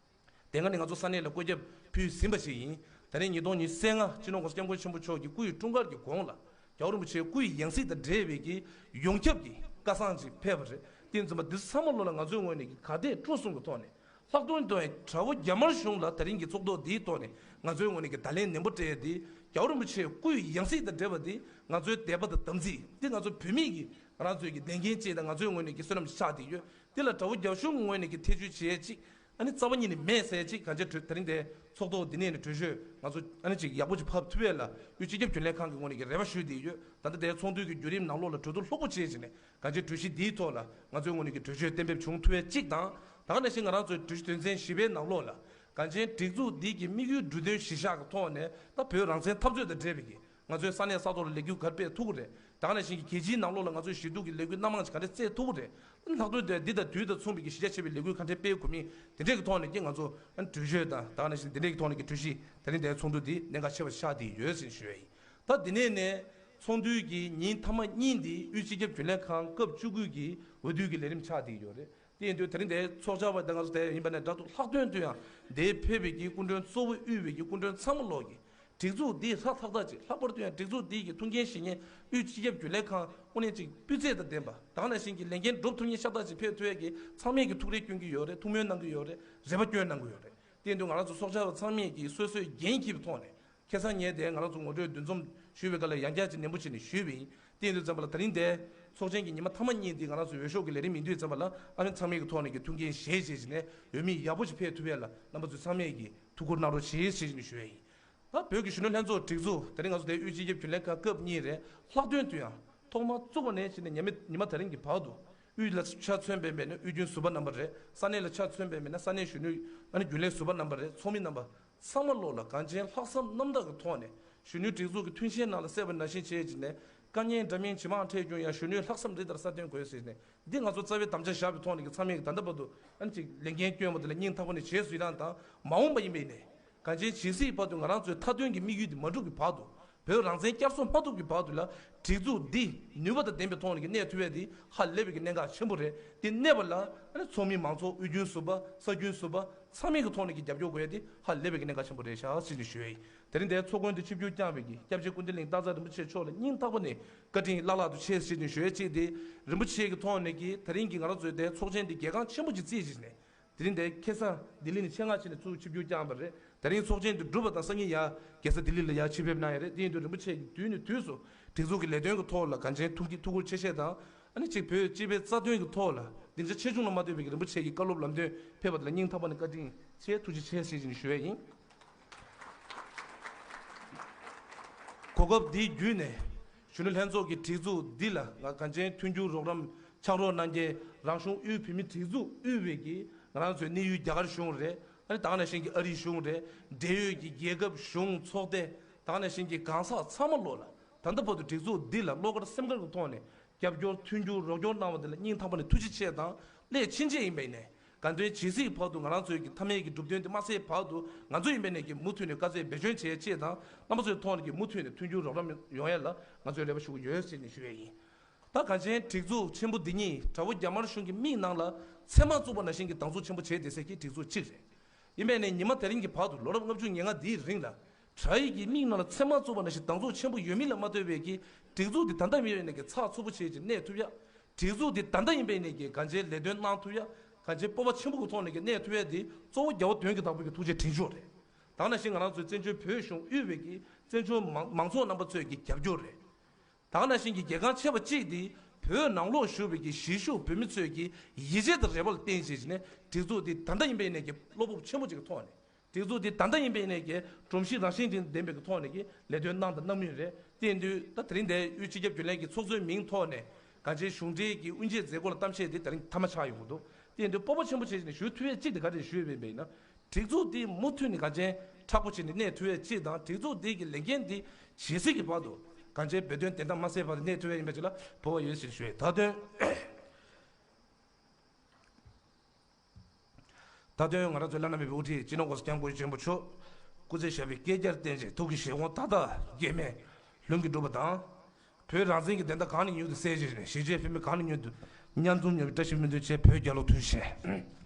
དེ་སྔ་ནས་ང་ཚོ་ས་གནས་ལ་བཀོད་ཁྱབ་ཕུལ་ཟིན་པ་ཞིག་ཡིན། དེ་རིང་ཉིས་སྟོང་ཉི་ཤུ་རྩ་ལྔ་སྤྱི་ནོར་༸གོང་ས་༸སྐྱབས་མགོན་ཆེན་པོ་མཆོག་གི་སྐུ་ཡི་འཁྲུངས་སྐར་གྱི་གོང་ལ་རྒྱལ་བ་རིན་པོ་ཆེའི་སྐུ་ཡི་ཡང་སྲིད་དང་འབྲེལ་བའི་གི་ཡོངས་ཁྱབ་ཀྱི་བཀའ་གསང་ཅིག་ཕེབས་པ་རེད། དེ་ཡིན་ཙང་འདི་ཚང་མ་ལོ་ལ་ང་ཚོའི་ངོས་ནས་གི་ག་དེ་སྤྲོ་གསུམ་གྱི་ཐོག་ནས། ལྷག་དོན་དུ་ཡང་དགྲ་བོ་རྒྱ་དམར་གཞུང་ལ་ད་རིང་གི་ཚོགས་ཐོག་འདིའི་ཐོག་ནས་ང་ཚོའི་ངོས་ནས་ཀྱི་བརྡ་ལན་ནན་པོ་སྤྲད་དེ། རྒྱལ་བ་རིན་པོ་ཆེའི་སྐུའི་ཡང་སྲིད་དང་འབྲེལ་བ་འདི་ང་ཚོའི་དད་པ་དང་དམ་ཚིག་འདི་ང་ཚོ་བོད་མི་གི་ང་རང་ཚོའི་གི་ལས་འགན་ཅིག་དང་ང་ཚོའི་ངོས་ནས་ཀྱི་བསོད་ནམས་ཤིག་ཆགས་བསྡད་ཡོད། འདི་ལ་དགྲ་བོ་རྒྱ་གཞུང་གི་ངོས་ནས་ཀྱི་ཐེ་བྱུས་བྱེད་ཡས་ཅིག་ཨ་ནི་རྩ་བ་ཉིད་ནས་མེད་ཟེར་ཡས་ཅིག་གང་ཅི་གྲོས་ད་རིང་དེ་ཚོགས་ཐོག་འདི་ནས་ནི་གྲོས་ཆོད་ང་ཚོ་ཨ་ནི་ཅིག་ཡག་པོ་ཅིག་ཕབ་ཐུབ་ཡས་ལ་དབུས་སྤྱི་ཁྱབ་རྒྱུན་ལས་ཁང་གི་ངོས་ནས་ཀྱི་རེ་བ་ཞུས་བསྡད་ཡོད། ད་ལྟ་དེ་ཚོགས་འདུའི་གི་བརྒྱུད་རིམ་ནང་ལོགས་ལ་གྲོས་བསྡུར་ལྷུག་པོ་བྱས་བྱས་ནས། གང་ཅི་གྲོས་གཞི་འདིའི་ཐོག་ལ་ང་ཚོའི་ངོས་ནས་ཀྱི་གྲོས་ཆོད་གཏན་འབེབས་བྱུང་ཐུབ་ཡས་གཅིག་དང་། ད་ག་ནང་བཞིན་ང་རང་ཚོའི་གྲོས་གཞི་དོན་ཚན་བཞི་པའི་ནང་ལོགས་ལ། གང་ཅི་སྒྲིག་འཛུགས་འདི་གི་དམིགས་ཡུལ་འབྲུ་དོན་གཞིར་བཞག་གི་ཐོག་ནས་ད་བོད་རང་བཙན་འཐབ་རྩོད་དང་འབྲེལ་བའི་གི་ང་ཚོའི་ས་གནས་ས་ཐོག་ལ་ལས་འགུལ་ག་རེ་སྤེལ་ཐུབ་ཀྱི་རེད། ད་ག་ནང་བཞིན་གྱི་རྒྱལ་སྤྱིའི་ནང་ལོགས་ལ་ང་ཚོའི་ཞི་གཏུག་གི་ལས་འགུལ་སྣ་མང་ཅིག་ག་རེ་བཙལ་ཐུབ་ཀྱི་རེད། ལྷག་དོན་དེ་འདི་དང་དུས་དང་མཚུངས་པའི་གི་གཞི་རྒྱ་ཆེ་བའི་ལས་འགུལ་ག་འདྲས་སྤེལ་དགོས་མིན་དེ་འདྲས་ཀྱི་ཐོག་ནས་ཀྱི་ང་ཚོ་གྲོས་ཆོད་དང་ད་ག་ནང་བཞིན་དེ་འདྲས་ཀྱི་ཐོག་ནས་ཀྱི་གྲོས་གཞི་དེ་རིང་འདིའི་ཚོགས་འདུ་འདི་གནད་འགག་ཆེ་བ་ཆགས་བསྡད་ཡོད་ཟེར་ཞུ་ཡ་ཡིན། ད་འདི་ནས་ནས་ཚོགས་འདུའི་གི་ཉིན་མཐའ་མ་གཉིས་འདི་དབུས་སྤྱི་ཁྱབ་རྒྱུན་ལས་ཁང་སྐབས་བཅུ་དགུ་གི་འོས་བསྡུ་གི་ལས་རིམ་ཆགས་བསྡད་ཡོད་རེད། དེ་ཡིན་དུས་དེ་རིང་འདིའི་ཚོགས་བཅར་བ་དང་ང་ཚོ་དེ་ཡིན་པ་ནས་འདྲ་འདུག་ལྷག་དོན་དུ་ཡང་འདིར་ཕེབས་པའི་གི་སྐུ་མགྲོན་གཙོ་བོ་དབུས་པའི་གི་སྐུ་མགྲོན་ཚང་མ་ལོག་གི་སྒྲིག་འཛུགས་འདི་ཧྲག་ཐག་ཐག་ཅིག་ལྷག་པར་དུ་ཡང་སྒྲིག་འཛུགས་འདི་གི་ཐུགས་འགན་བཞེས་མཁན་དབུས་སྤྱི་ཁྱབ་རྒྱུན་ལས་ཁང་དངོས་གནས་ཅིག་སྤུས་ཚད་དང་ལྡན་པ་ད་ག་ནང་བཞིན་གྱི་ལས་འགན་སྒྲུབ་ཐུབ་མཁན་ཤ་སྟག་ཅིག་ཕེབས་ཐུབ་ཡས་ཀྱི་ཚང་མས་ཀྱི་ཐུགས་རེ་སྐྱོན་གྱི་ཡོད་རེད། ཐུགས་སྨོན་གནང་གི་ཡོད་རེད། རེ་བ་སྐྱོན་གནང་གི་ཡོད་རེད། དེ་ཡིན་དུས་ང་རང་ཚོ་ཚོགས་བཅར་བ་ཚང་མས་ཀྱི་སོ་སོའི་འགན་འཁྱེར་བའི་ཐོག་ནས། ཁ་སང་ངས་དེ་ང་རང་ཚོ་ངོ་སྤྲོད་འདུ་འཛོམས་ཞུས་པའི་སྐབས་ལ་ཡང་བསྐྱར་ཅིག་ནན་པོ་བྱས་ནས་ཞུས་པ་ཡིན། དེ་ཡིན་དུས་ཙམ་པ་ལ་ད་རིང་དེ་ཚོགས་ཆེན་གྱི་ཉི་མ་མཐའ་མ་གཉིས་འདི་ང་རང་ཚོ་འོས་ཤོག་གི་ལས་རིམ་ཡིན་དུས་ཙམ་པ་ལ་ཨ་ནི་ཚང་མས་ཀྱི་ཐོག་ནས་ཀྱི་ཐུགས་འགན་བཞེས་བཞེས་བྱས་ནས་འོས་མི་ཡག་པོ་ཞིག་ཕེབས་ཐུབ་ཡས་ལ་རྣམ་པ་ཚོས་ཚང་མས་ཀྱི་ཐུགས་ཁུར་གནང་རོགས་བྱེད་ཞེས་ནས་ཞུ་ཡས་ཡིན། ད་བོད་ཀྱི་གཞོན་ནུ་ལྷན་ཚོགས་སྒྲིག་འཛུགས་དེ་རིང་ང་ཚོ་དེ་དབུས་སྤྱི་ཁྱབ་རྒྱུན་ལས་ཁང་སྐབས་གཉིས་རེད། ལྷག་དོན་དུ་ཡང་ཐོག་མར་བཙུགས་པ་ནས་བྱས་ནས་ཉི་མ་ཉི་མ་དེ་རིང་གི་བར་དུ་དབུས་ལ་ཆ་མཚོན་པའི་མེད་ན་དབུས་རྒྱུན་ཟུར་པ་རྣམ་པ་རེད། ས་གནས་ལ་ཆ་མཚོན་པའི་མེད་ན་ས་གནས་གཞོན་ནུ་ཨ་ནི་རྒྱུན་ལས་ཟུར་པ་རྣམ་པ་རེད། ཚོགས་མི་རྣམ་པ། ཚང་མ་ལོག་ལ་གངས་ཅན་ལྷག་བསམ་རྣམ་དག་གི་ཐོག་ནས་གཞོན་ནུའི་སྒྲིག་འཛུགས་ཀྱི་མཐུན་རྐྱེན་ནང་ལ་གསལ་བ་ནང་བཞིན་བྱས་བྱས་ནས་དཀའ་ངལ་འདྲ་མིན་ཇི་མང་འཕྲད་ཀྱང་ཡང་གཞོན་ནུའི་ལྷག་བསམ་རེ་ལྟར་སྲ་བརྟན་དགོས་ཟེར་ནས་འདི་ང་ཚོ་རྩ་བའི་དམ་བཅའ་བཞག་པའི་ཐོག་ནས་ཀྱི་ཚང་མས་ཀྱི་ད་ལྟ་བར་དུ་ཨ་ནི་ཅིག་ལས་འགན་བསྐྱོན་པ་དེ་ལ་སྙིང་ཐག་པ་ནས་རྗེས་སུ་ཡི་རང་དང་མ་འོངས་པ་ཡིན་པའི་ནས་ གངས་ཅན་ཇི་སྲིད་བར་དུ་ང་རང་ཚོའི་མཐའ་དོན་གྱི་དམིགས་ཡུལ་དེ་མ་འགྲུབ་ཀྱི་བར་དུ། བོད་རང་བཙན་བསྐྱར་གསོ་མ་ཐུབ་ཀྱི་བར་དུ་ལ། སྒྲིག་འཛུགས་འདི་ནུས་པ་དང་ལྡན་པའི་ཐོག་ནས་ཀྱི་གནས་ཐུབ་ཡས་དེ་ཧ་ལས་པའི་གི་གནད་འགག་ཆེན་པོ་རེད། དེ་གནས་པ་ལ་ཨ་ནི་ཚོགས་མི་མང་ཚོགས་དབུས་རྒྱུན་ཟུར་པ་ས་རྒྱུན་ཟུར་པ་ཚང་མའི་གི་ཐོག་ནས་ཀྱི་རྒྱབ་སྐྱོར་དགོས་ཡས་དེ་ཧ་ལས་པའི་གི་གནད་འགག་ཆེན་པོ་རེད་ཤག་ཟེར་ནས་ཞུ་ཡས་ཡིན། དེ་རིང་འདིར་ཚོགས་མགོན་དུ་ཆིབས་བསྒྱུར་བསྐྱངས་པའི་གི་སྐྱབས་རྗེ་སྐུ་ཕྲེང་ལྷ་དར་རིན་པོ་ཆེ་མཆོག་ལ་སྙིང་ཐག་པ་ནས་བཀའ་དྲིན་བླ་ལྷག་ཏུ་ཆེ་ཟེར་ནས་ཞུ་ཡས་གཅིག་དེ། རིན་པོ་ཆེ་གི་ཐོག་ནས་ཀྱི་དེ་རིང་གི་ང་རང་ཚོའི་དེ་ཚོགས་ཆེན་འདི་གལ་འགངས་ཆེན་པོ་ཅིག་བརྩིས་བྱས་ནས། དེ་རིང་འདིར་ཁ་སང་ལྡི་ལི་ནས་ཆེད་མངགས་བྱས་ནས་ཚུར་ཆིབས་བསྒྱུར་བསྐྱངས་པ་རེད། དེ་རིང་ཚོགས་ཆེན་འདི་གྲུབ་པ་དང་སང་ཉིན་ཡར་རྒྱལ་ས་ལྡི་ལི་ལ་ཡར་ཆེད་ཕེབས་གནང་ཡ་རེད། དེ་ཡིན་དུས་རིན་པོ་ཆེ་གིས་དུས་ནས་དུས་སུ་སྒྲིག་འཛུགས་ཀྱི་ལས་དོན་གྱི་ཐོག་ལ་གངས་ཅན་ཐུགས་ཀྱི་ཐུགས་ཁུར་ཆེ་བཞེས་དང་། ཨ་ནི་གཅིག་བོད་སྤྱི་པའི་རྩ་དོན་གྱི་ཐོག་ལ་སྡིངས་ཆ་ཆེ་ཆུང་ལ་མ་ལྟོས་པའི་རིན་པོ་ཆེ་གི་བཀའ་སློབ་ལམ་སྟོན་ཕེབས་པ་དེ་ལ་སྙིང་ཐག་པ་ནས་བཀའ་དྲིན་ཆེ་ཐུགས་རྗེ་ཆེ་ཟེར་བཞིན་ཞུ་ཡས་ཡིན། གོ་སྐབས་འདི་བརྒྱུད་ནས་གཞོན་ནུ་ལྷན་ཚོགས་ཀྱི་སྒྲིག་འཛུགས་འདི་ལ་ང་གངས་ཅན་མཐུན་འགྱུར་རོགས་རམ་ཕྱག་རོགས་གནང་མཁན་རང་གཞུང་དབུས་བོད་མིའི་སྒྲིག་འཛུགས་དབུས་པའི་གི་ང་རང་ཚོའི་གནས་ཡུལ་རྒྱ་གར་གཞུང་རེད། ཨ་ནི་ད་ག་ནང་བཞིན་གྱི་ཨ་རིའི་གཞུང་རེད། འབྲེལ་ཡོད་ཀྱི་རྒྱལ་ཁབ་གཞུང་ཚོགས་སྡེ་ད་ག་ནང་བཞིན་གྱི་གང་ཟག་ཚང་མ་ལོ་ལ་ད་ལྟ་བར་དུ་སྒྲིག་འཛུགས་འདི་ལ་བློ་དཀར་སེམས་དཀར་གྱི་ཐོག་ནས་རྒྱབ་སྐྱོར་མཐུན་འགྱུར་རོགས་སྐྱོར་གནང་བ་འདི་ལ་སྙིང་ཐག་པ་ནས་ཐུགས་རྗེ་ཆེ་དང་སླད་ཕྱིན་ཆད་ཡིན་པའི་ནས། ག་འདྲའི་ཇི་སྲིད་བར་དུ་ང་རང་ཚོའི་གི་མཐའ་མའི་གི་གྲུབ་དོན་དེ་མ་གསལ་བར་དུ་ང་ཚོ་ཡིན་པའི་ནས་ཀྱི་མུ་མཐུད་ནས་དཀའ་ཚེགས་འབད་བརྩོན་བྱེད་ཆེད་དང་རྣམ་པ་ཚོའི་ཐོག་ནས་ཀྱི་མུ་མཐུད་ནས་མཐུན་འགྱུར་རོགས་རམ་ཡོང་ཡ་ལ་ང་ཚོས་རེ་བ་ཞུ་གི་ཡོད་ཟེར་ནས་ཞུ་ཡས་ཡིན། ད་གངས་ཅན་སྒྲིག་འཛུགས་ཆེན་པོ་འདི་ཉིད་དགྲ་བོ་རྒྱ་དམར་གཞུང་གི་མིག་ནང་ལ་ཚེར་མ་བཙུགས་པ་ནང་བཞིན་གྱི་སྡང་ཟུག་ཆེན་པོ་བྱས་བསྡད་སའི་གི་སྒྲིག་འཛུགས་གཅིག་རེད། ཡིན་པའི་ནས་ཉི་མ་དེ་རིང་གི་བར་དུ་ལོ་རབས་ལྔ་བཅུ་ང་ལྔ་འདིའི་རིང་ལ། དགྲ་ཡི་གི་མིག་ནང་ལ་ཚེར་མ་བཙུགས་པ་ནང་བཞིན་སྡང་ཟུག་ཆེན་པོ་ཡོད་མིན་ལ་མ་ལྟོས་པའི་གི་སྒྲིག་འཛུགས་འདི་ད་ལྟ་ཡིན་པའི་ནས་ཀྱི་ཚགས་ཚུད་པོ་བྱས་ཀྱི་གནས་ཐུབ་ཡ། སྒྲིག་འཛུགས་འདི་ད་ལྟ་ཡིན་པའི་ནས་ཀྱི་གང་ཅིའི་ལས་དོན་གནང་ཐུབ་ཡ། གང་ཅིའི་སྤོབས་པ་ཆེན་པོ་གི་ཐོག་ནས་ཀྱི་གནས་ཐུབ་ཡ་འདི་གཙོ་བོ་རྒྱལ་བ་དོན་གྱི་བདག་པོ་གི་ཐུགས་རྗེ་དྲིན་ཆེན་རེད། ད་ག་ནང་བཞིན་ང་རང་ཚོའི་བཙན་བྱོལ་བོད་གཞུང་དབུས་པའི་གི་བཙན་བྱོལ་མང་མང་ཚོགས་རྣམ་པ་ཚོའི་གི་རྒྱབ་སྐྱོར་རེད། ད་ག་ནང་བཞིན་གྱི་གལ་འགངས་ཆེ་བ་གཅིག་དེ་བོད་ནང་ལོགས་བཞུགས་པའི་གི་གཞིས་བཞུགས་བོད་མི་ཚོའི་གི་ཡིད་ཆེས་དང་རེ་བ་ལ་བརྟེན་བྱས་ནས་སྒྲིག་འཛུགས་འདི་ད་ལྟ་ཡིན་པའི་ནས་ཀྱི་བློ་སྤོབས་ཆེན་པོ་ཅིག་གི་ཐོག་ནས་སྒྲིག་འཛུགས་འདི་ད་ལྟ་ཡིན་པའི་ནས་ཀྱི་སྒྲོམ་གཞི་རང་བཞིན་ཅན་ལྡན་པའི་གི་ཐོག་ནས་ཀྱི་ལས་དོན་གནང་དང་གནང་མུས་རེད། དེ་ཡིན་དུས་ད་དེ་རིང་འདིར་དབུས་སྤྱི་ཁྱབ་རྒྱུན་ལས་ཀྱི་ཚོགས་གཙོའི་མིང་ཐོག་ནས་གང་ཅིའི་གཞུང་འབྲེལ་གྱི་དབུ་འབྱེད་མཛད་སྒོ་ལ་གཏམ་བཤད་འདི་དེ་རིང་མཐའ་མ་ཆགས་ཡོང་གི་འདུག་དེ་ཡིན་དུས་སྤོབས་པ་ཆེན་པོ་བྱས་ནས་ཞུ་ཐུབ་ཡས་གཅིག་དེ་ག་རེ་ཞུས་ཡོད་པ་ཡིན་ན། སྒྲིག་འཛུགས་འདི་མུ་མཐུད་ནས་གངས་ཅན་མཁྲེགས་པོ་བྱས་ནས་གནས་ཐུབ་ཡས་གཅིག་དང་། སྒྲིག་འཛུགས་འདི་གི་ལས་འགན་འདི་ཇི་སྲིད་ཀྱི་བར་དུ་གངས་ཅན་བོད་དོན་བདེན་མཐའ་མ་གསལ་བར་དུ་གནས་ཐུབ་ཡས་ཡིན་པ་ཅིག་ལ་འབོད་བ་ཡོད་ཟེར་ཞུ་ཡས། མཐའ་དོན། མཐའ་དོན་ང་རང་ཚོའི་བླ་ན་མེད་པའི་དབུ་ཁྲིད་སྤྱི་ནོར་༸གོང་ས་༸སྐྱབས་མགོན་ཆེན་པོ་མཆོག་སྐུ་ཚེ་ཞབས་པད་བསྐལ་བརྒྱར་བརྟན་ཅིང་ཐུགས་ཀྱི་བཞེད་དགོངས་མཐའ་དག་འགལ་མེད་ལྷུན་གྱིས་གྲུབ་པ་དང་། བོད་རང་བཙན་གྱི་བདེན་མཐའ་གང་ནས་མྱུར་དུ་གསལ་བྱེད་ཅིང་གཞིས་བྱེས་བོད་མི་གང་ནས་མྱུར་དུ་མཉམ་འཛོམས་ཡོང་བའི་བཀྲ་ཤིས་སྨོན་འདུན་བཅས། བོད་རྒྱལ་ལོ། ཐུགས་རྗེ་ཆེ།